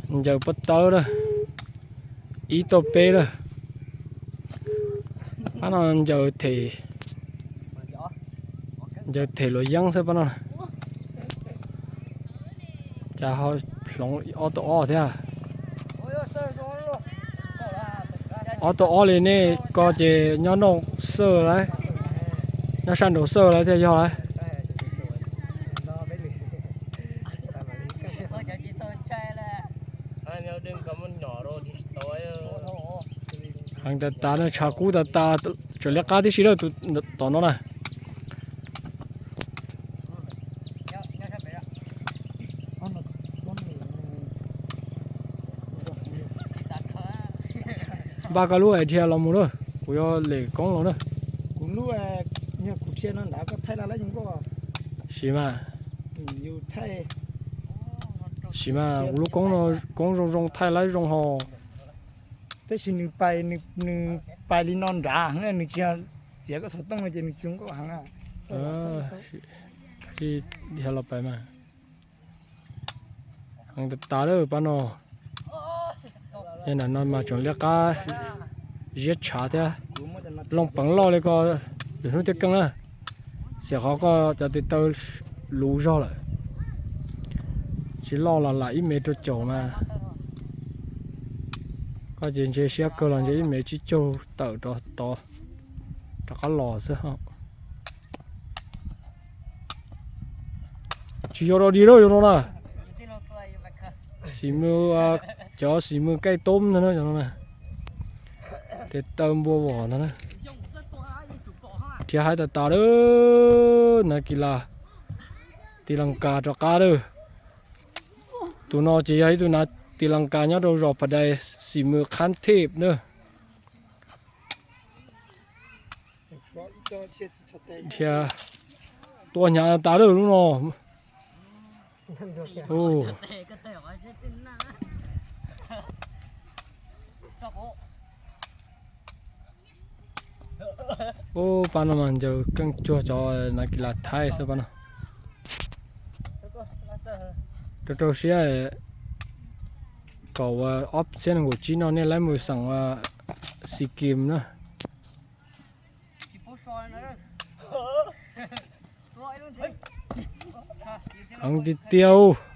Ncaws pob tawb lawm, ib tauj peb lawm. Pab no ncaws them, ncaws them luam yeeb xwb pab no. Cas ho hloov ob tauj ob thiab. Ob tauj ob li nej ko ces nyob nraum xwb lawm, nyob sab nraum xwb lawm thiaj yog lawm. Heev tas tas na, tshav kub tas tas, tseem liab qab tib si lawm tus tom no na. Npaj koj lub es dhia los mus lawm, kuv yuav lem koob los na. Kuv lub, kuv dhia no ntawd koj thaij la lab zoo nkauj. Sim mas, sim mas kuv lub koob no koob zoo zoo thaij lab zoo ho. Tab sis nws pais, nws pais li no nrad heev, nws tsis yog txiav koj xov tooj no ces nws tsis zoo nkauj heev. Dhia los pais mas. Heev tas tas lawm pab no. Yog nram no mas tseem liab qab ziab tshav thiab. Looj peev loj li ko, lwm hnub thiaj keej na. Xiam qhov koj cov tes taw luv zog lawm. Tsis loj los lam ib mev rau caum mas. Koj ces ntse siab kawg los ntse ib mev tsib caug tawm rov tod, rov qab los xwb ho. Tsis yog dog dig lawm cov no na. Xim mws, cov xim mws kaij toob ntag na cov no na. Tes taw npua vos ntag na. Dhia heev tas tas lawm, nav kis las Tis Las Kas rov qab lawm. Tus no ces yog ib tug nav Tis Las Kas nyob rau zos Pha Dais, xim mws Khab Thej na. Dhia tua hnyav tas lawm lub no. Ub, pab no mas ncaws keej cuag cov nav kis las Thaib xwb pab no. Rau rau siab kom ua ob txhiab nees nkaum tsib no nej laib mus xeem Sikkim na. Heev tiag tiag.